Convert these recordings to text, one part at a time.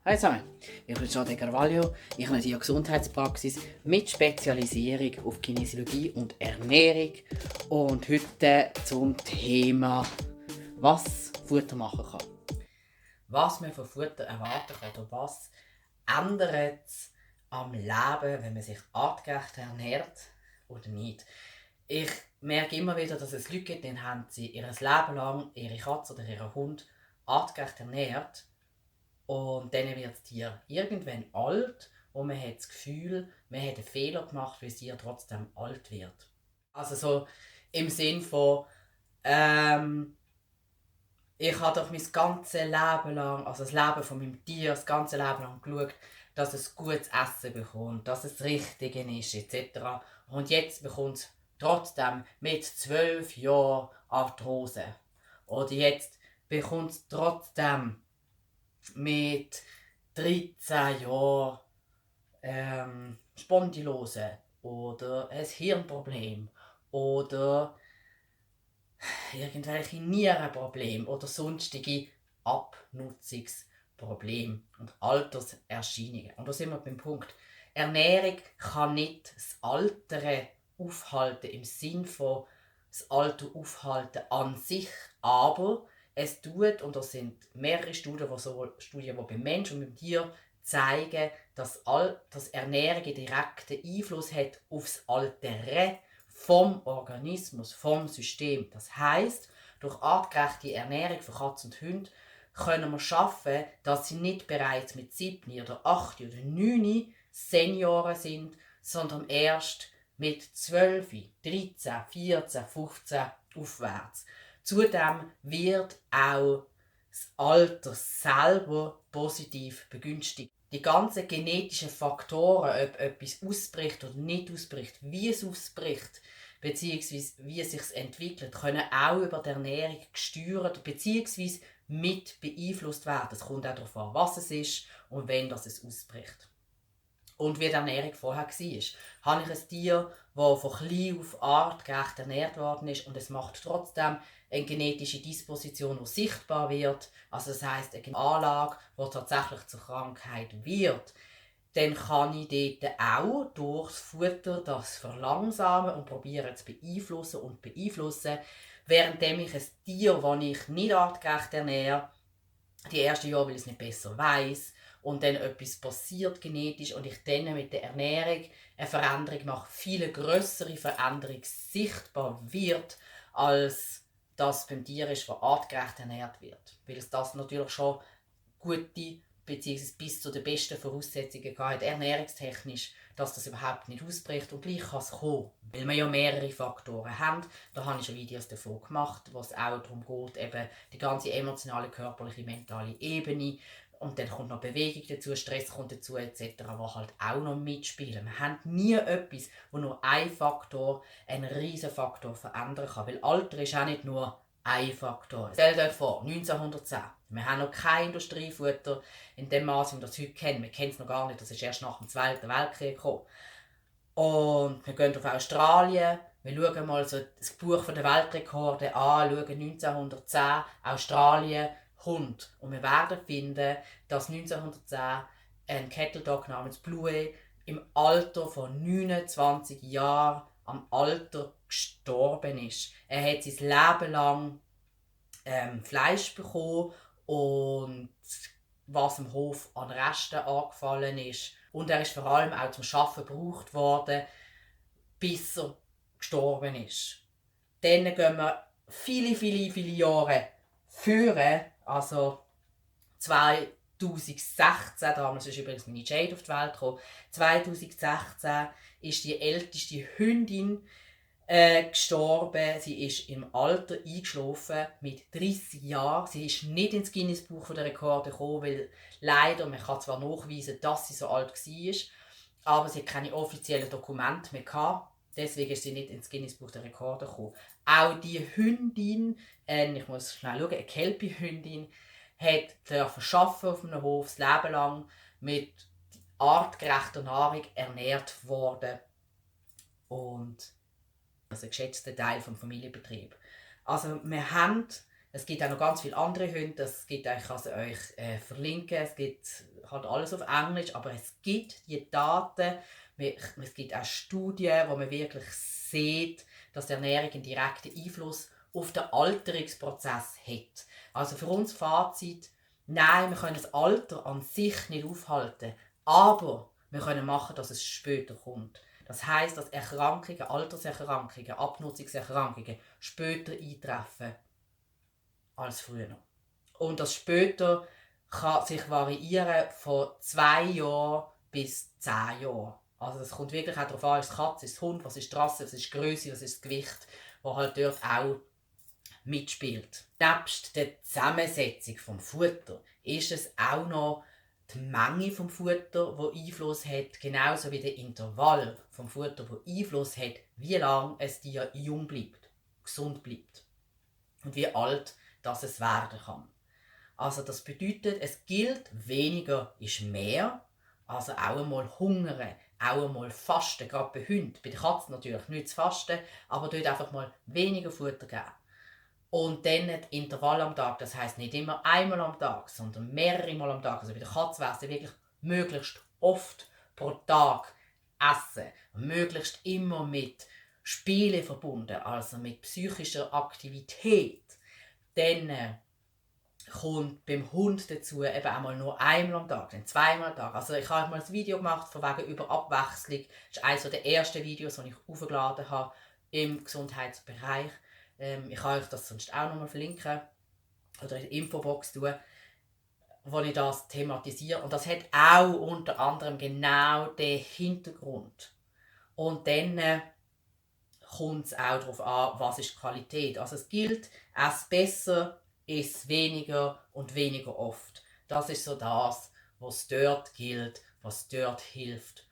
Hallo zusammen, ich bin Jade Carvalho. Ich habe eine Gesundheitspraxis mit Spezialisierung auf Kinesiologie und Ernährung. Und heute zum Thema, was Futter machen kann. Was man von Futter erwarten kann oder was ändert es am Leben, wenn man sich artgerecht ernährt oder nicht. Ich merke immer wieder, dass es Leute gibt, die haben sie ihr Leben lang ihre Katze oder ihren Hund artgerecht ernährt. Und dann wird das Tier irgendwann alt und man hat das Gefühl, man hat einen Fehler gemacht, weil das Tier trotzdem alt wird. Also so im Sinn von, ich habe doch mein ganzes Leben lang, also das Leben von meinem Tier, das ganze Leben lang geschaut, dass es gutes Essen bekommt, dass es das Richtige ist, etc. Und jetzt bekommt es trotzdem mit 12 Jahren Arthrose. Oder jetzt bekommt es trotzdem mit 13 Jahren Spondylose oder ein Hirnproblem oder irgendwelche Nierenprobleme oder sonstige Abnutzungsprobleme und Alterserscheinungen. Und da sind wir beim Punkt. Ernährung kann nicht das Altern aufhalten im Sinn von das Alter aufhalten an sich, aber es tut, und das sind mehrere Studien, die beim Menschen und beim Tier zeigen, dass Ernährung einen direkten Einfluss hat auf das Altern vom Organismus, vom System. Das heisst, durch artgerechte Ernährung für Katzen und Hunde können wir schaffen, dass sie nicht bereits mit 7 oder 8 oder 9 Senioren sind, sondern erst mit 12, 13, 14, 15 aufwärts. Zudem wird auch das Alter selber positiv begünstigt. Die ganzen genetischen Faktoren, ob etwas ausbricht oder nicht ausbricht, wie es ausbricht, bzw. wie es sich entwickelt, können auch über die Ernährung gesteuert bzw. mit beeinflusst werden. Es kommt auch darauf an, was es ist und wenn es ausbricht. Und wie die Ernährung vorher war. Habe ich ein Tier, das von klein auf artgerecht ernährt worden ist und es macht trotzdem eine genetische Disposition, die sichtbar wird, also das heisst eine Anlage, die tatsächlich zur Krankheit wird, dann kann ich dort auch durch das Futter das verlangsamen und probieren zu beeinflussen, währenddem ich ein Tier, das ich nicht artgerecht ernähre, die ersten Jahre, weil ich es nicht besser weiss, und dann etwas passiert genetisch und ich dann mit der Ernährung eine Veränderung mache, viel grössere Veränderung sichtbar wird, als das beim Tier ist, das artgerecht ernährt wird. Weil es das natürlich schon gute bzw. bis zu den besten Voraussetzungen hat, ernährungstechnisch, dass das überhaupt nicht ausbricht und gleich kann es kommen. Weil wir ja mehrere Faktoren haben. Da habe ich schon Videos davon gemacht, wo es auch darum geht, eben die ganze emotionale, körperliche, mentale Ebene. Und dann kommt noch Bewegung dazu, Stress kommt dazu etc., was halt auch noch mitspielen. Wir haben nie etwas, wo nur ein Faktor einen riesen Faktor verändern kann. Weil Alter ist auch nicht nur ein Faktor. Stellt euch vor, 1910. Wir haben noch kein Industriefutter in dem Maße, wie wir das heute kennen. Wir kennen es noch gar nicht, das ist erst nach dem Zweiten Weltkrieg gekommen. Und wir gehen auf Australien, wir schauen mal so das Buch der Weltrekorde an, schauen 1910, Australien, Hund. Und wir werden finden, dass 1910 ein Cattle Dog namens Bluey im Alter von 29 Jahren am Alter gestorben ist. Er hat sein Leben lang Fleisch bekommen und was im Hof an Resten angefallen ist. Und er ist vor allem auch zum Arbeiten gebraucht worden, bis er gestorben ist. Dann gehen wir viele Jahre führen, also 2016, damals ist übrigens meine Jade auf die Welt gekommen, 2016 ist die älteste Hündin gestorben. Sie ist im Alter eingeschlafen mit 30 Jahren. Sie ist nicht ins Guinness-Buch der Rekorde gekommen, weil leider, man kann zwar nachweisen, dass sie so alt war, aber sie hat keine offiziellen Dokumente mehr gehabt. Deswegen ist sie nicht ins Guinness-Buch der Rekorde gekommen. Auch die Hündin, ich muss schnell schauen, eine Kelpie-Hündin, hat arbeiten auf einem Hof, das Leben lang mit artgerechter Nahrung ernährt worden. Und also ein geschätzter Teil des Familienbetriebs. Also wir haben, es gibt auch noch ganz viele andere Hunde, ich kann es euch verlinken, es gibt halt alles auf Englisch, aber es gibt die Daten, es gibt auch Studien, wo man wirklich sieht, dass die Ernährung einen direkten Einfluss auf den Alterungsprozess hat. Also für uns Fazit: Nein, wir können das Alter an sich nicht aufhalten, aber wir können machen, dass es später kommt. Das heisst, dass Erkrankungen, Alterserkrankungen, Abnutzungserkrankungen später eintreffen als früher. Und das später kann sich variieren von 2 Jahren bis 10 Jahren. Also es kommt wirklich auch darauf an, ist es Katze, ist es Hund, was ist die Rasse, was ist die Größe, was ist das Gewicht, das halt dort auch mitspielt. Nebst der Zusammensetzung vom Futter ist es auch noch die Menge vom Futter, die Einfluss hat, genauso wie der Intervall vom Futter, der Einfluss hat, wie lange es dir jung bleibt, gesund bleibt und wie alt das es werden kann. Also das bedeutet, es gilt, weniger ist mehr, also auch einmal hungern, auch einmal fasten, gerade bei Hunden, bei den Katzen natürlich nicht zu fasten, aber dort einfach mal weniger Futter geben. Und dann ein Intervall am Tag, das heisst nicht immer einmal am Tag, sondern mehrere Mal am Tag. Also bei der Katze wäre es wirklich möglichst oft pro Tag essen. Möglichst immer mit Spielen verbunden, also mit psychischer Aktivität. Dann kommt beim Hund dazu eben einmal nur einmal am Tag, dann zweimal am Tag. Also ich habe mal ein Video gemacht von wegen über Abwechslung. Das ist eines der ersten Videos, die ich aufgeladen habe im Gesundheitsbereich. Ich kann euch das sonst auch nochmal verlinken oder in der Infobox tun, wo ich das thematisiere. Und das hat auch unter anderem genau den Hintergrund. Und dann kommt es auch darauf an, was ist die Qualität. Also es gilt, ess besser, iss weniger und weniger oft. Das ist so das, was dort gilt, was dort hilft,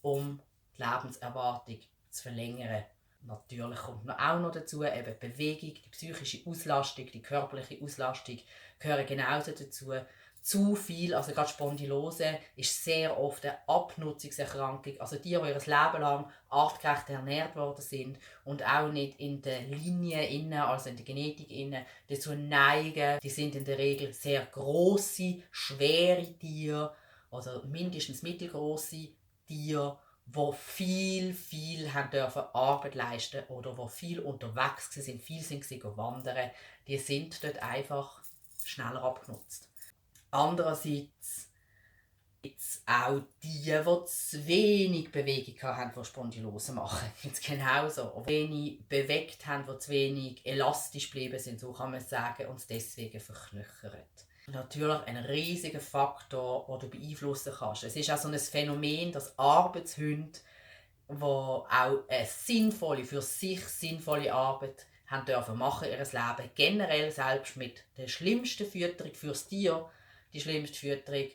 um die Lebenserwartung zu verlängern. Natürlich kommt auch noch dazu, eben Bewegung, die psychische Auslastung, die körperliche Auslastung gehören genauso dazu. Zu viel, also gerade Spondylose, ist sehr oft eine Abnutzungserkrankung. Also die ihr Leben lang artgerecht ernährt worden sind und auch nicht in der Linie, also in der Genetik, dazu neigen. Die sind in der Regel sehr grosse, schwere Tiere oder mindestens mittelgroße Tiere, die viel haben dürfen Arbeit leisten oder die viel unterwegs sind, viel sind wandern, die sind dort einfach schneller abgenutzt. Andererseits gibt es auch die zu wenig Bewegung haben, die Spondylose machen. Jetzt genauso. Die wenig bewegt haben, die zu wenig elastisch geblieben sind, so kann man sagen, und es deswegen verknöchert. Natürlich ein riesiger Faktor, den du beeinflussen kannst. Es ist auch so ein Phänomen, dass Arbeitshunde, die auch eine für sich sinnvolle Arbeit haben dürfen machen in ihrem Leben, generell selbst mit der schlimmsten Fütterung fürs Tier, die schlimmste Fütterung,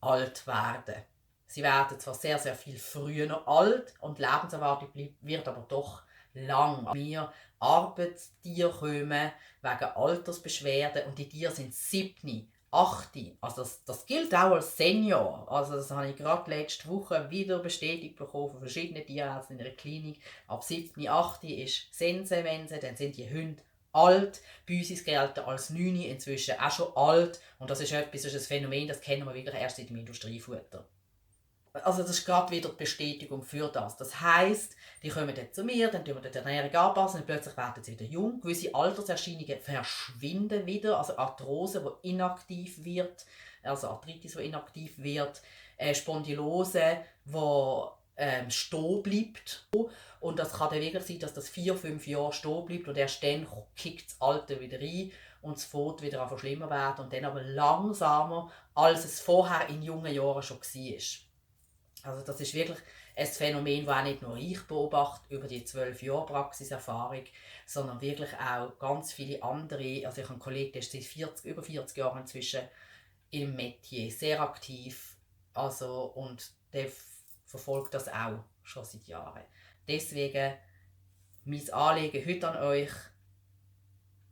alt werden. Sie werden zwar sehr, sehr viel früher alt und die Lebenserwartung wird aber doch lang. Wir Arbeitstiere kommen wegen Altersbeschwerden und die Tiere sind 7, 8. Also das gilt auch als Senior. Also das habe ich gerade letzte Woche wieder bestätigt bekommen von verschiedenen Tierärzten in der Klinik. Ab 7, 8 ist Sense, dann sind die Hunde alt. Bei uns ist es als 9 inzwischen auch schon alt. Und das ist ein Phänomen, das kennen wir wirklich erst im Industriefutter. Also das ist gerade wieder die Bestätigung für das. Das heisst, die kommen dann zu mir, dann tun wir die Ernährung anpassen und plötzlich werden sie wieder jung. Gewisse Alterserscheinungen verschwinden wieder, also Arthrose, die inaktiv wird, also Arthritis, die inaktiv wird, Spondylose, die stehen bleibt. Und das kann dann wirklich sein, dass das 4, 5 Jahre stehen bleibt und erst dann kickt das Alter wieder rein und es fängt wieder an schlimmer werden und dann aber langsamer, als es vorher in jungen Jahren schon war. Also das ist wirklich ein Phänomen, das auch nicht nur ich beobachte über die 12 Jahre Praxiserfahrung, sondern wirklich auch ganz viele andere. Also ich habe einen Kollegen, der ist seit über 40 Jahren inzwischen im Metier, sehr aktiv, also, und der verfolgt das auch schon seit Jahren. Deswegen mein Anliegen heute an euch: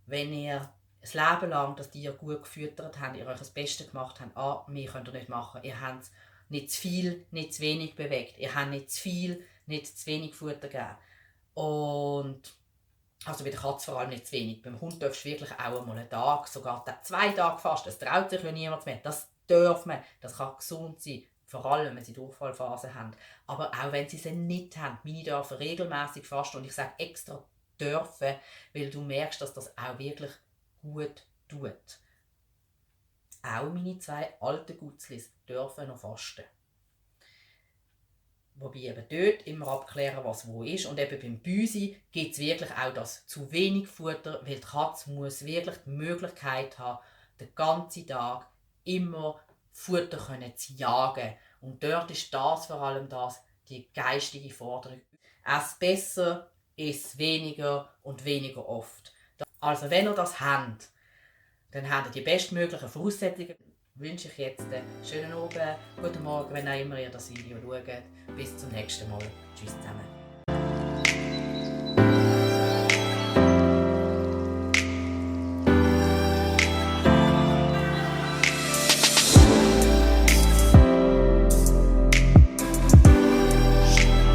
Wenn ihr das Leben lang das Tier gut gefüttert habt, ihr euch das Beste gemacht habt, mehr könnt ihr nicht machen. Ihr habt nicht zu viel, nicht zu wenig bewegt. Ihr habt nicht zu viel, nicht zu wenig Futter gegeben. Und also bei der Katze vor allem nicht zu wenig. Beim Hund darfst du wirklich auch einmal einen Tag, sogar 2 Tage fast. Das traut sich ja niemand mehr. Das darf man, das kann gesund sein, vor allem wenn sie Durchfallphasen haben. Aber auch wenn sie sie nicht haben. Meine dürfen regelmäßig fasten und ich sage extra dürfen, weil du merkst, dass das auch wirklich gut tut. Auch meine 2 alten Gutzlis dürfen noch fasten. Wobei eben dort immer abklären, was wo ist. Und eben beim Büsi gibt es wirklich auch das zu wenig Futter, weil die Katze muss wirklich die Möglichkeit haben, den ganzen Tag immer Futter zu jagen. Und dort ist das vor allem das, die geistige Forderung. Ess besser, ess weniger und weniger oft. Also wenn ihr das habt, dann habt ihr die bestmöglichen Voraussetzungen. Wünsche ich jetzt einen schönen Abend, guten Morgen, wenn auch immer ihr das Video schaut. Bis zum nächsten Mal. Tschüss zusammen.